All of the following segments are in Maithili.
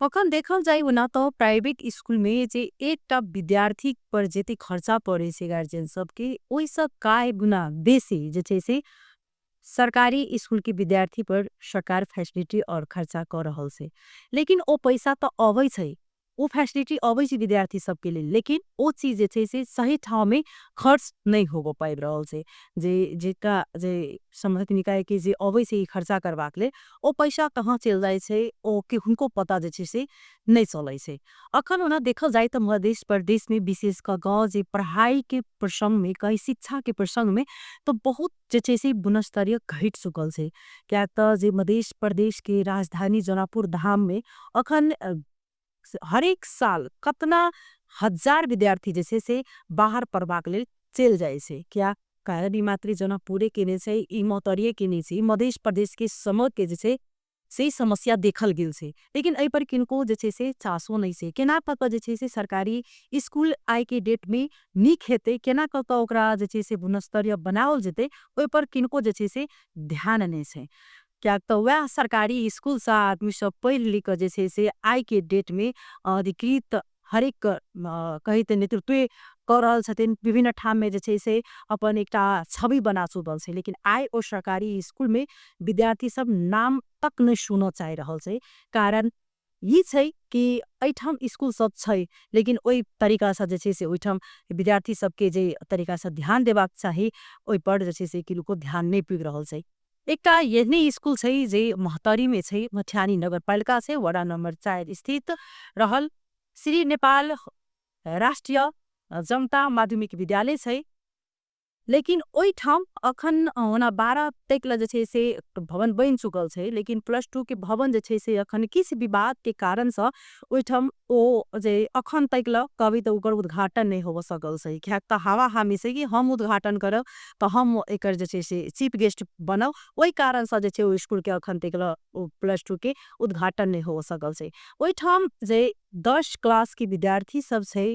अखन देखल जाय ओना तो प्राइवेट स्कूल में जे एकटा विद्यार्थी पर जते खर्चा पड़े छै गार्जियन सबके, ओहिसँ काय गुना बेसी जे छै से सरकारी स्कूल के विद्यार्थी पर सरकार फैसिलिटी और खर्चा कर रहल छै। लेकिन ओ पैसा तो अबै छै, ओ फैसिलिटी अबै छै विद्यार्थी सबके लेल, लेकिन ओ चीज जे छै से सही ठाव में खर्च नहीं होबो पाबि रहल छै। जे जेका जे संबंधित निकाय के जे अबै छै खर्चा करबाक लेल, ओ पैसा कहाँ चलि जाइ छै ओ के हुनको पता जे छै से नहीं चलै छै। अखन ओना देखल जाय तऽ मधेश प्रदेश में विशेष कऽ कऽ जे पढ़ाई के प्रसंग में कहीं शिक्षा के प्रसंग में तो बहुत जे छै से गुणस्तरीय घटि चुकल छै। किएक तऽ जे मधेश प्रदेश के राजधानी जनकपुर धाम में अखन हरेक साल कतना हजार विद्यार्थी जे छै से बाहर पढ़बाक लेल चलि जाइ छै। किया कारण ई मात्र जनकपुरे के नहि छै, ई महोत्तरीये के नहि छै, ई मधेश प्रदेश के समग्र के जे छै से समस्या देखल गेल छै। लेकिन एहि पर किनको जे छै से चासो नहि छै। केना कऽ कऽ जे छै से सरकारी स्कूल आइ के डेट में नीक हेतै, केना कऽ कऽ ओकरा जे छै से गुणस्तरीय बनाओल जेतै, ओहि पर किनको जे छै से ध्यान नहि छै। किएक तऽ वएह सरकारी स्कूलसँ आदमी सब पढ़ि लिख कऽ जे छै से आइ के डेट में अधिकृत हरेक कही तऽ नेतृत्व कऽ रहल छथिन, विभिन्न ठाम में जे छै से अपन एकटा छवि बना चुकल छै। लेकिन आइ ओ सरकारी स्कूल में विद्यार्थी सब नाम तक नहि सुनऽ चाहि रहल छै। कारण ई छै कि एहिठाम स्कूल सब छै, लेकिन ओहि तरीकासँ जे छै से ओहिठाम विद्यार्थी सबके जे तरीकासँ ध्यान देबाक चाही ओहि पर जे छै से किनको ध्यान नहि पुगि रहल छै। एकटा एहने स्कूल छै जे महोत्तरी में छै, मठियानी नगरपालिका छै, वडा नंबर 4 स्थित रहल श्री नेपाल राष्ट्रिय जनता माध्यमिक विद्यालय छै। लेकिन ओहिठाम अखन ओना 12 तक जे छै से भवन बनि चुकल छै, लेकिन +2 के भवन जे छै से अखन किछु विवाद के कारणसँ ओहिठाम ओ जे अखन तक ल कभी तऽ ओकर उद्घाटन नहि होबऽ सकल छै। किएक तऽ हवा हामी छै कि हम उद्घाटन करब तऽ हम एकर जे छै से चीफ गेस्ट बनब, ओहि कारणसँ जे छै ओ स्कूल के अखन तक ल ओ +2 के उद्घाटन नहि होबऽ सकल छै। ओहिठाम जे 10 क्लास के विद्यार्थी सब छै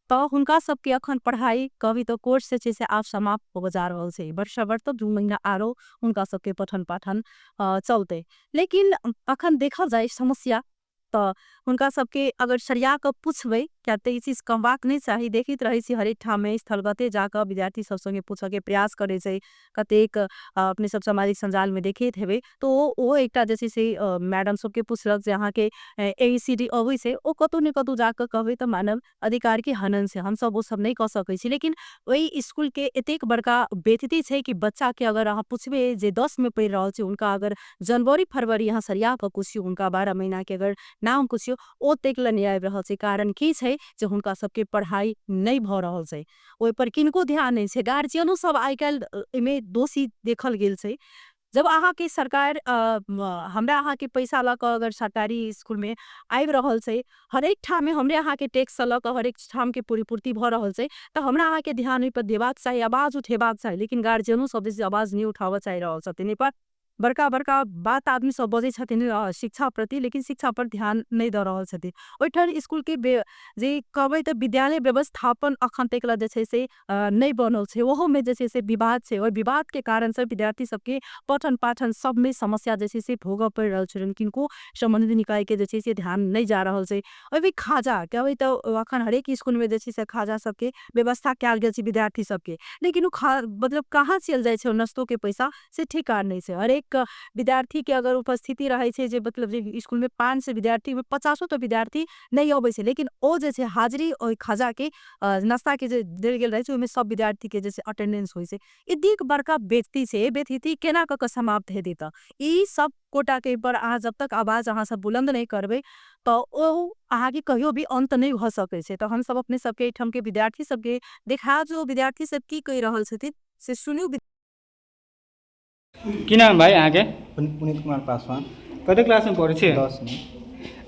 तऽ हुनका सबके अखन पढ़ाई कभी तऽ कोर्स जे छै से आब समाप्त होबऽ जा रहल छै। वर्षा तऽ 2 महीना आरो हुनका सबके पठन पाठन चलते। लेकिन अखन देखल जाय समस्या तऽ हुनका सबके अगर सरिया कऽ पूछबै, किया तऽ ई चीज कहबाक नहि चाही, देखैत रहै छी हरेक ठाम में स्थलगते जाकऽ विद्यार्थी सब संगे पूछऽ के प्रयास करै छै, कतेक अपने सब सामाजिक सञ्जाल में देखैत हेबै तो ओ एकटा जे छै से मैडम सबके पूछलक जे अहाँके ACD अबै छै, ओ कतौ ने कतौ जाकऽ कहबै तऽ मानव अधिकार के हनन छै, हमसब ओ सब नहि कऽ सकै छी। लेकिन ओहि स्कूल के एतेक बड़का बेइज्जती छै कि बच्चा के अगर अहाँ पूछबै जे 10 में पढ़ि रहल छै, हुनका अगर जनवरी फरवरी अहाँ सरिया कऽ पूछियौ, हुनका 12 महीना के अगर नाम पूछियौ, ओ तक लए नहि आबि रहल छै। कारण की छै जे हुनका सबके पढ़ाई नहि भऽ रहल छै, ओहि पर किनको ध्यान नहि छै। गार्जियनो सब आइ काल्हि एहिमे दोषी देखल गेल छै। जब अहाँके सरकार हमरा अहाँके पैसा लऽ कऽ अगर सरकारी स्कूल में आबि रहल छै, हरेक ठाम में हमरे अहाँके टैक्स लऽ कऽ हरेक ठाम के पूर्ति भऽ रहल छै, तऽ हमरा अहाँके ध्यान ओहि पर देबाक चाही, आवाज उठेबाक चाही। लेकिन गार्जियनो सब जे आवाज नहि उठाबऽ चाहि रहल छथिन। एहि पर बड़का बड़का बात आदमी सब बजै छथिन शिक्षा प्रति, लेकिन शिक्षा पर ध्यान नहि दऽ रहल छथिन। ओहिठाम स्कूल के जे कहबै तऽ विद्यालय व्यवस्थापन अखन तक जे छै से नहि बनल छै, ओहोमे जे छै से विवाद छै। ओहि विवाद के कारण से विद्यार्थी सबके पठन पाठन सब में समस्या जे छै से भोगऽ पड़ि रहल छै। किनको संबंधित निकाय के जे छै से ध्यान नहि जा रहल छै। ओहिमे खाजा कहबै तऽ अखन हरेक स्कूल में जे छै से खाजा सबके व्यवस्था कयल गेल छै विद्यार्थी सबके, लेकिन ओ मतलब कहाँ चलि जाइ छै ओ नस्तो के पैसा से ठिकान नहि छै। हरेक विद्यार्थी के अगर उपस्थिति रहै छै जे मतलब जे स्कूल में 500 विद्यार्थी में 50 तो विद्यार्थी नहि अबै छै, लेकिन ओ जे छै हाजिरी ओहि खाजा के नाश्ता के जे देल गेल रहै छै ओहिमे सब विद्यार्थी के जे छै अटेंडेंस होइ छै। एतेक बड़का बेइज्जती छै, बेइज्जती केना कऽ कऽ समाप्त हेतै? तऽ ई सब कोटा के पर अहाँ जब तक आवाज अहाँ सब बुलंद नहि करबै तऽ ओ अहाँके कहियो भी अंत नहि भऽ सकै छै। तऽ हमसब अपने सबके एहिठाम के विद्यार्थी सबके देखा जो विद्यार्थी सब की कहि रहल छथिन से सुनू। की नाम भाइ अहाँके? पुनीत कुमार पासवान। कते क्लासमे पढ़ै छियै? 10 में।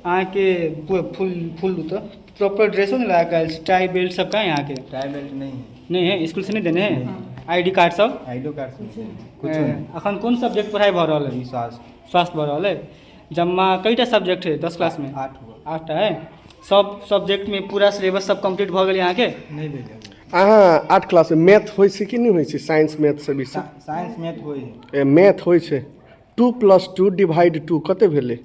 अहाँके फुल फुल तऽ प्रॉपर ड्रेसो नहीं लगा के आयल छी, टाई बेल्ट सब कहाँ है अहाँके? टाई बेल्ट नहीं है। नहीं है, स्कूल से नहीं देने हैं? I D card सब? आईडो कार्ड सब कुछ नहीं। अखन कोन सब्जेक्ट पढ़ाई भऽ रहल है? ई स्वास्थ्य। स्वास्थ्य भऽ रहल है। जम्मा कईटा सब्जेक्ट है 10 क्लास में? 8 गो। 8टा है। सब सब्जेक्ट में पूरा सिलेबस सब कंप्लीट भऽ गेल अहाँके? नहीं भेल। अहाँ 8 क्लासमे मैथ होइ छै कि नहि होइ छै? साइंस मैथ सब ई सब? साइंस मैथ होइ है। मैथ होइ छै। 2 + 2 / 2 कते भेलै?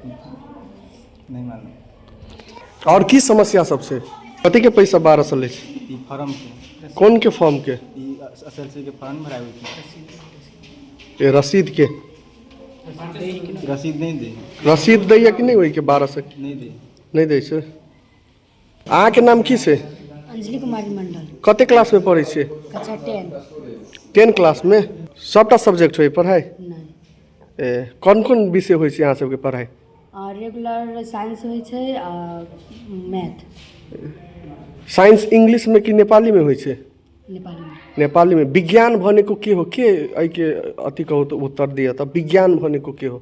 नहीं मालूम। आओर की समस्या सब छै? कथीके पैसा 1200 लै छै? ई फॉर्म के। कोनके फॉर्मके? ई एस एल सी के फॉर्म भराबै के। ए, रसीदके? रसीद नहीं दे। रसीद दैया कि नहि ओहिके 1200? नहीं दे। नहि दै छै। अहाँके नाम की छै? अंजलि कुमारी मंडल। कते क्लासमे पढ़ै छियै? कक्षा 10। 10 क्लासमे सभटा सब्जेक्ट होइ पढ़ाइ? नहि। ए, कोन कोन विषय होइ छै अहाँ सबके पढ़ाइ? आ रेगुलर साइंस होइ छै आ मैथ। साइंस इंग्लिशमे कि नेपालीमे होइ छै? नेपालीमे। नेपालीमे। विज्ञान भनेको के हो? के एहिके अथी कहू तऽ उत्तर दिअ तऽ, विज्ञान भनेको के हो?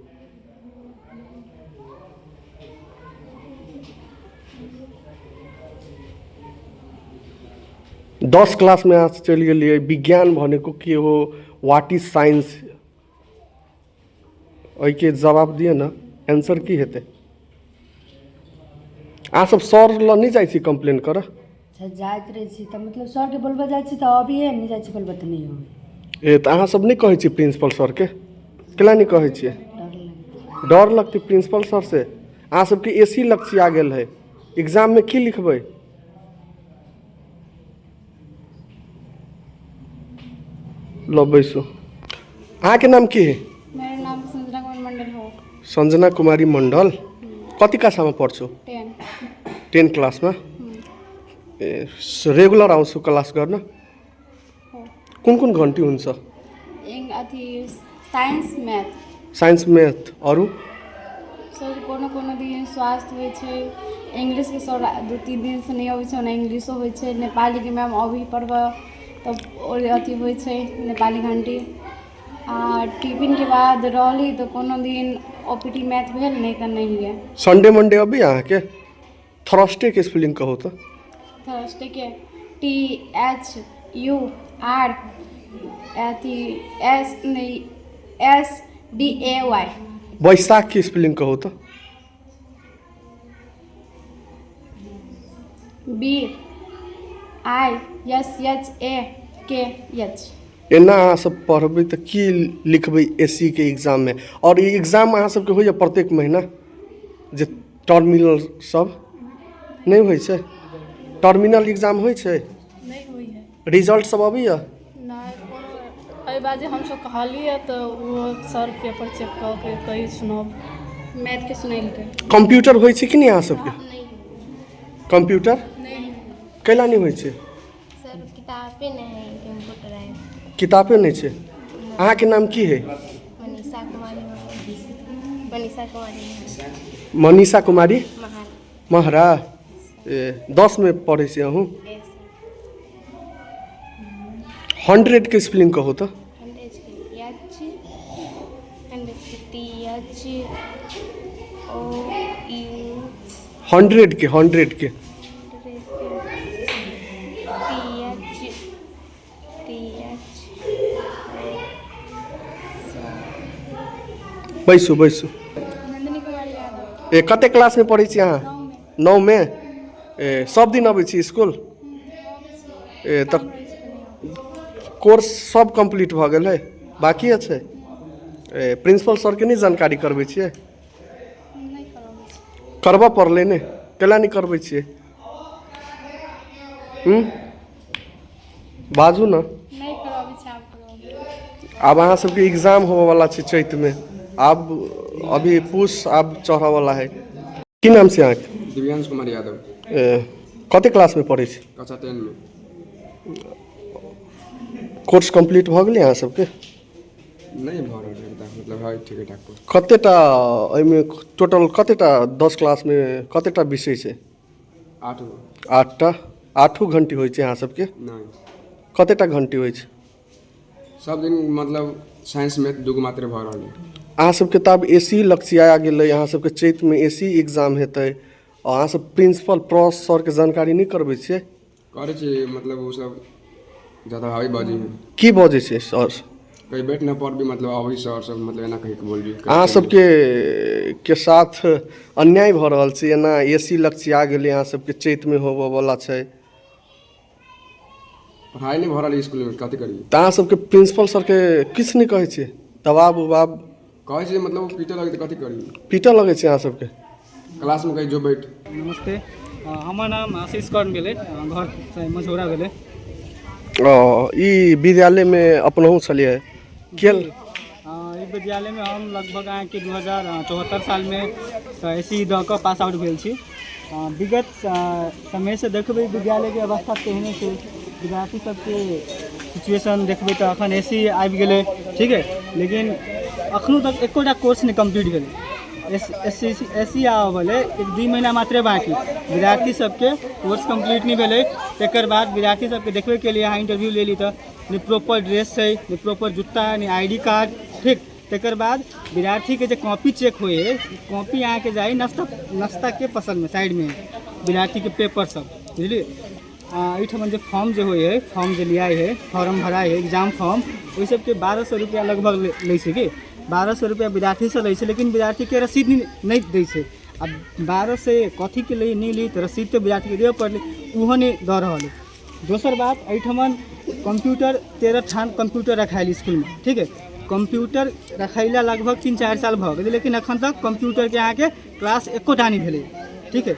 10 क्लासमे अहाँ चलि गेलियै, विज्ञान भनेको के हो, what is science, एहिके जवाब दिअ ने, आंसर की हेतै? अहाँ सब सर लग नहि जाइ छी कम्प्लेन करऽ? अच्छा, जाइत रहै छी तऽ मतलब सरके बोलबऽ जाइ छी तऽ अबिहे, नहि जाइ छी बोलबऽ तऽ नहि अबै। ए, तऽ अहाँ सब नहि कहै छियै प्रिंसिपल सरके? केला नहि कहै छियै? डर लगै। डर लगतै प्रिंसिपल सर से? अहाँ सबके ए सी लक्षिया गेल है, एग्जाममे की लिखबै? ल बैसू। अहाँके नाम की है? मेरो नाम संजना कुमार मंडल हो। सञ्जना कुमारी मण्डल, कति कक्षामा पढ्छु? 10। 10 क्लासमा। ए, रेगुलर आउँछु क्लास गर्न? हो। कुन कुन घन्टी हुन्छ? अथी साइंस मैथ। साइन्स मैथ, अरू? सर, कोनो कोनो दिन स्वास्थ्य होइ छै, इंग्लिशके सर 2-3 दिनसँ नहि अबै छै, ओना इंग्लिशो होइ छै। नेपालीके मैम अभी पढ़बऽ तब ओ अथी होइ छै नेपाली घंटी। आ टिफिनके बाद रहली तऽ कोनो दिन ओ पी टी मैथ भेल, नहि तऽ नहिए। सन्डे मंडे अभी अहाँके थर्सडेके स्पेलिंग कहू तऽ। थर्सडेके टी एच यू आर अथी एस नहि एस डी ए वाई। बैसाखके स्पेलिंग कहू तऽ। B I S H A K H. एना अहाँ सब पढ़बै तऽ की लिखबै ए सी के एग्जाममे? आओर ई एग्जाम अहाँ सबके होइए प्रत्येक महीना जे टर्मिनल सब नहि होइ छै? टर्मिनल एग्जाम होइ छै? नहि होइ है। रिजल्ट सब अबैया? नहि, कोनो एहि बार जे हमसब कहलियै तऽ ओ सर पेपर चेक कऽ के कही सुनब। मैथके सुनेलकै। कंप्यूटर होइ छै कि नहि अहाँ सबके? नहीं। कंप्यूटर नहीं। कैला नहि होइ छै? सर, किताबे नहीं है, कंप्यूटर है। किताबे नहि छै। अहाँके नाम की है? मनीषा कुमारी। मनीषा कुमारी। मनीषा कुमारी महाल। महरा। ए, 10मे पढ़ै छी अहूँ? एस। 100के स्पेलिंग कहू तऽ। 100 के H, 100 K T H O you. 100के, 100के। T H, T H. बैसू बैसू। नंदिनी कुमारी यादव। ए, कते क्लासमे पढ़ै छी अहाँ? 9मे। ए, सब दिन अबै छी स्कूल? ए, तऽ कोर्स सब कम्प्लीट भऽ गेल है, बाकी छै? ए, प्रिंसिपल सरके नहि जानकारी करबै छियै? नहि करबै। करबऽ पड़लै ने, केला नहि करबै छियै? हूँ, बाजू ने। नहि करबै छै, आब करबै। आब अहाँ सबके एग्जाम होबऽवला छै चैतमे, आब अभी पूस आब चढ़ऽवला है। की नाम छै अहाँके? दिव्यांश कुमार यादव। ए, कते क्लासमे पढ़ै छी? कक्षा 10मे। कोर्स कम्प्लीट भऽ गेलै अहाँ सबके? नहि भऽ रहल है, मतलब है ठीके ठाक। कतेटा एहिमे टोटल कतेटा, 10 क्लासमे कतेटा विषय छै? 8 गो। 8टा। आठो घंटी होइ छै अहाँ सबके? नहि। कतेटा घंटी होइ छै? सब दिन मतलब साइंस मैथ दूगो मात्र भऽ रहल है। अहाँ सबके तऽ आब ए सी लक्षिया गेलै, अहाँ सबके चैतमे ए सी एग्जाम हेतै, आ अहाँ सब प्रिंसिपल प्रॉस सरके जानकारी नहि करबै छियै? करै छी, मतलब ओ सब ज्यादा हावी बजै है। की बजै छै सर? कहीं बैठ न पर भी मतलब अबै सर सब मतलब एना कहीं के बोलबी। अहाँ सबके के साथ अन्याय भऽ रहल छै एना, ए सी लक्षिया गेलै अहाँ सबके, चैतमे होबऽवला छै। पढ़ाइ नहि भऽ रहल है स्कूलमे, कथी करियै? तऽ अहाँ सबके प्रिंसिपल सरके किछु नहि कहै छियै, दबाब उबाब? कहै छै मतलब ओ पीटऽ लगै तऽ कथी करी। पीटऽ लगै छै अहाँ सबके? क्लासमे कहै जो बैठ। नमस्ते, हमर नाम आशीष कर्ण भेलै, घर मझौरा भेलै। ओ ई विद्यालयमे अपनहु छलियै केल? ई विद्यालयमे हम लगभग अहाँके 2074 सालमे एस सी दऽ कऽ पास आउट भेल छी। विगत समयसँ देखबै विद्यालयके अवस्था तेहने छै। विद्यार्थी सबके सिचुएशन देखबै तऽ एखन ए सी आबि गेलै, ठीक है, लेकिन एखनो तक एकोटा कोर्स नहि कम्प्लीट भेलै। एस एस सी ए सी आबऽ भेलै 1-2 महीना मात्रे बाँकी, विद्यार्थी सबके कोर्स कम्प्लीट नहि भेलै। तकर बाद विद्यार्थी सबके देखबैके लिए अहाँ इंटरव्यू लेली तऽ नहि प्रॉपर ड्रेस छै, नहि प्रॉपर जुत्ता, नहि I D card, ठीक। तकर बाद विद्यार्थीके जे कॉपी चेक होइ है, कॉपी अहाँके जाइ नाश्ताके पसन्दमे साइडमे विद्यार्थीके पेपर सब, बुझलियै। एहिठाम जे फॉर्म जे होइ है, फॉर्म जे लियाइ है, फॉर्म भराइ है, एग्जाम फॉर्म, ओहि सबके 1200 रुपैआ लगभग लै छै कि 1200 रुपैआ विद्यार्थीसँ लै छै, लेकिन विद्यार्थीके रसीद नहि दै छै। आब 1200 कथीके लै नहि लै तऽ रसीद तऽ विद्यार्थीके देबऽ पड़लै, ओहो नहि दऽ रहल है। दोसर बात, एहिठाम कम्प्यूटर 13 ठाम कम्प्यूटर रखायल इसकुलमे, ठीक है। कम्प्यूटर रखैला लगभग 3-4 साल भऽ गेलै, लेकिन एखन तक कम्प्यूटरके अहाँके क्लास एकोटा नहि भेलै, ठीक है।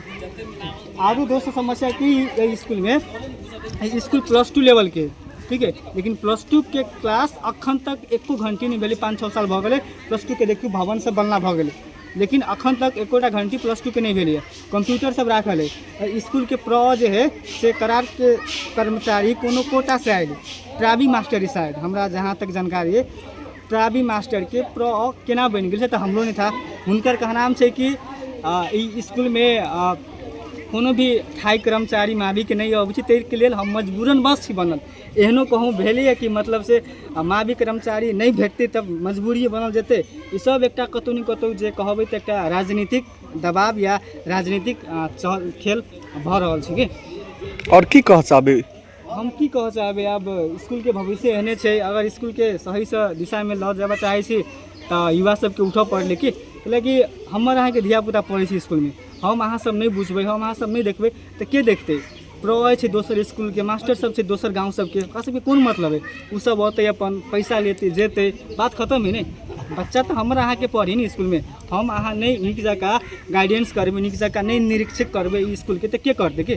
आरो दोसर समस्या की एहि इसकुलमे, एहि इसकुल +2 लेवलके, ठीक है, लेकिन +2 के क्लास अखन तक एको घंटी नहि भेलै। 5-6 साल भऽ गेलै +2 के, देखियौ भवन सब बनला भऽ गेलै, लेकिन अखन तक एकोटा घंटी +2 के नहि भेलैए। कम्प्यूटर सब राखल है। इसकुलके प्र जे है से करारके कर्मचारी कोनो कोटासँ आयल प्रावी मास्टर, शायद हमरा जहाँ तक जानकारी है प्रावी मास्टरके प्र केना बनि गेल छै तऽ हमरो नहि था। हुनकर कहनाम छै कि ई इसकुलमे कोनो भी स्थायी कर्मचारी मावीके नहि अबै छै, ताहिके लेल हम मजबूरन बस छी बनल। एहनो कहूँ भेलैए कि मतलब से मावी कर्मचारी नहि भेटतै तब मजबूरिए बनल जेतै। ईसब एकटा कतहु ने कतहु जे कहबै तऽ एकटा राजनीतिक दबाव या राजनीतिक खेल भऽ रहल छै कि। आओर की कहऽ चाहबै? हम की कहऽ चाहबै, आब इसकुलके भविष्य एहने छै। अगर इसकुलके सहीसँ दिशामे लऽ जाबऽ चाहै छी तऽ युवा सबके उठऽ पड़लै कि, कैलाकि हमर अहाँके धियापुता पढ़ै छै इसकुलमे, हम अहाँ सब नहि बुझबै, हम अहाँ सब नहि देखबै तऽ के देखतै? प्रो छै दोसर इसकुलके, मास्टर सब छै दोसर गाँव सबके, ओकरा सबके कोन मतलब है? ओ सब अतै अपन पैसा लेतै जेतै, बात खतम है। ने बच्चा तऽ हमर अहाँके पढ़ी ने इसकुलमे, हम अहाँ नहि नीक जकाँ गाइडेंस करबै, नीक जकाँ नहि निरीक्षक करबै ई इसकुलके तऽ के करतै? कि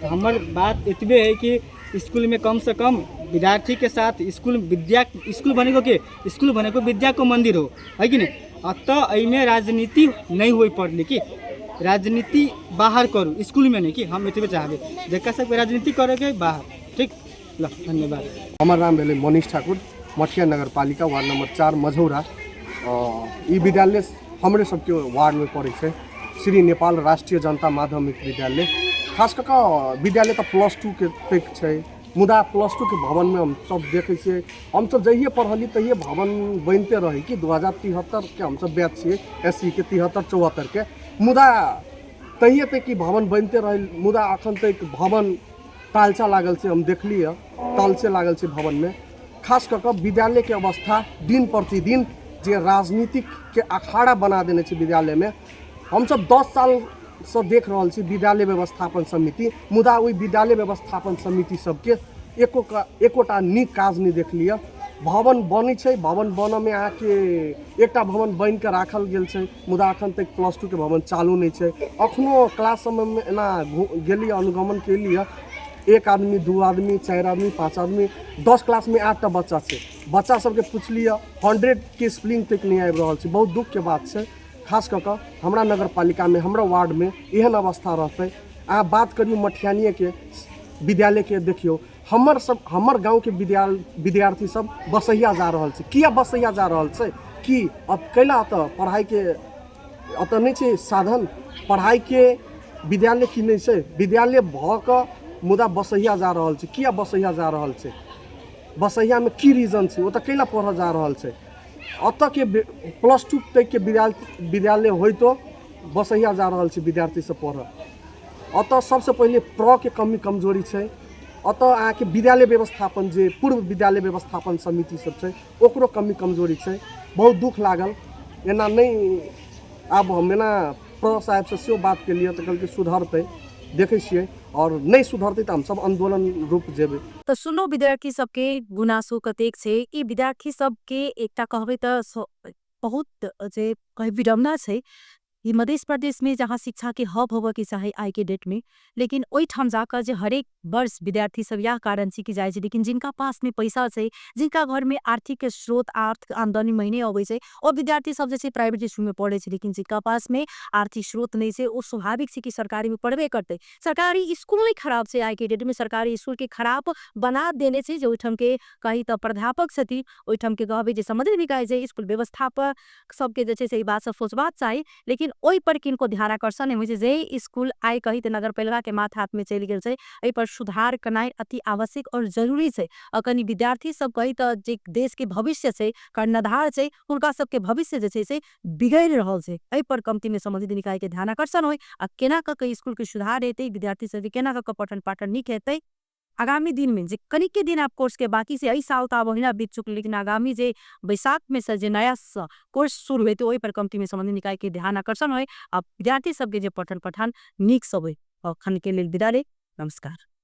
हमर बात एतबे है कि इसकुलमे कमसँ कम विद्यार्थीके साथ इसकुल विद्या इसकुल भनेको के इसकुल भनेको विद्याको मन्दिर हो, है कि नहि? अतः एहिमे राजनीति नहि होइ पड़लै कि राजनीति बाहर करू इसकुलमे नहि, कि हम एतबे चाहबै जकरा सबके राजनीति करैके बाहर, ठीक। ल धन्यवाद। हमर नाम भेलै मनीष ठाकुर, मठिया नगरपालिका वार्ड नम्बर 4 मझौरा। ई विद्यालय हमरे सबके वार्डमे पड़ै छै, श्री नेपाल राष्ट्रिय जनता माध्यमिक विद्यालय। खास कऽ कऽ विद्यालय तऽ +2 के तक छै, मुदा +2 के भवनमे हम सब देखै छियै, हमसब जहिये पढ़लियै तहिये भवन बनिते रहै कि 2073 के हमसब बैच छियै, एस सी के 73-74 के, मुदा तहिये तक ई भवन बनिते रहै, मुदा अखन तक भवन तालचा लागल छै। हम देखलियै तालचे लागल छै भवनमे। खास कऽ कऽ विद्यालयके अवस्था दिन प्रतिदिन जे राजनीतिकके अखाड़ा बना देने छै विद्यालयमे। हमसब 10 सालसँ देख रहल छी विद्यालय व्यवस्थापन समिति, मुदा ओहि विद्यालय व्यवस्थापन समिति सबके एकोटा नीक काज नहि देखलियै। भवन बनै छै, भवन बनऽमे अहाँके एकटा भवन बनिकऽ राखल गेल छै, मुदा अखन तक +2 के भवन चालू नहि छै। अखनो क्लास सबमे एना गेलियै, अनुगमन केलियै, 1 आदमी 2 आदमी 4 आदमी 5 आदमी, 10 क्लासमे 8टा बच्चा छै। बच्चा सबके पुछलियै 100 के स्पेलिंग तक नहि आबि रहल छै। बहुत दुखके बात छै। खास कऽ कऽ हमरा नगरपालिकामे, हमरा वार्डमे एहन अवस्था रहतै। अहाँ बात करियौ मठियानीएके विद्यालयके, देखियौ हमर गाँवके विद्यार्थी सब बसैया जा रहल छै। किया बसैया जा रहल छै? कि अब कैला एतऽ पढ़ाइके एतऽ नहि छै साधन, पढ़ाइके विद्यालय की नहि छै? विद्यालय भऽ कऽ मुदा बसैया जा रहल छै। किया बसैया जा रहल छै? बसैयामे की रीजन छै? ओतऽ कैला पढ़ऽ जा रहल छै? एतऽके +2 तकके विद्यालय होइतो बसैया जा रहल छै विद्यार्थी सब पढ़ऽ। एतऽ सबसँ पहिले प्रके कमी कमजोरी छै। एतऽ अहाँके विद्यालय व्यवस्थापन जे पूर्व विद्यालय व्यवस्थापन समिति सब छै ओकरो कमी कमजोरी छै। बहुत दुःख लागल। एना नहि आब हम एना प्र साहेबसँ सेहो बात केलियै तऽ कहलकै सुधरतै, देखै छियै, आओर नहि सुधरतै तऽ हमसब आन्दोलन रूप जेबै। तऽ सुनू विद्यार्थी सबके गुनासो कतेक छै। ई विद्यार्थी सबके एकटा कहबै तऽ बहुत जे कही विडम्बना छै ई मध्य प्रदेशमे जहाँ शिक्षाके हब होबऽके चाही आइके डेटमे, लेकिन ओहिठाम जाकऽ जे हरेक वर्ष विद्यार्थी सब इएह कारण छै कि जाइ छै, लेकिन जिनका पासमे पैसा छै, जिनका घरमे आर्थिक स्रोत आर्थिक आमदनी महिने अबै छै, ओ विद्यार्थी सब जे छै प्राइवेट इसकुलमे पढ़ै छै। लेकिन जिनका पासमे आर्थिक स्रोत नहि छै, ओ स्वाभाविक छै कि सरकारीमे पढ़बे करतै। सरकारी इसकुल नहि खराब छै, आइके डेटमे सरकारी इसकुलके खराब बना देने छै जे ओहिठामके कही तऽ प्राध्यापक छथिन, ओहिठामके कहबै जे सम्बन्धित निकाय छै, इसकुल व्यवस्थापक सबके जे छै से ई बात सब सोचबाक चाही, लेकिन ओहिपर किनको ध्यानाकर्षण नहि होइ छै। जे इसकुल आइ कही तऽ नगरपालिकाके माथहाथमे चलि गेल छै, एहिपर सुधार केनाइ अति आवश्यक आओर जरूरी छै। अखन विद्यार्थी सब कही तऽ जे देशके भविष्य छै, कर्णधार छै, हुनका सबके भविष्य जे छै से बिगड़ि रहल छै। एहिपर कमतीमे सम्बन्धित निकायके ध्यानाकर्षण होइ आ केना कऽ के इसकुलके सुधार हेतै, विद्यार्थी सबके केना कऽ के पठन पाठन नीक हेतै। आगामी दिनमे जे कनिके दिन आब कोर्सके बाकी छै, एहि साल तऽ आब ओहिना बीत चुकल, लेकिन आगामी जे बैसाखमे से जे नया कोर्स शुरू हेतै, ओहिपर कमतीमे सम्बन्धित निकायके ध्यान आकर्षण होइ आ विद्यार्थी सबके जे पठन पाठन नीकसँ होइ। अखनके लेल विदा ले, नमस्कार।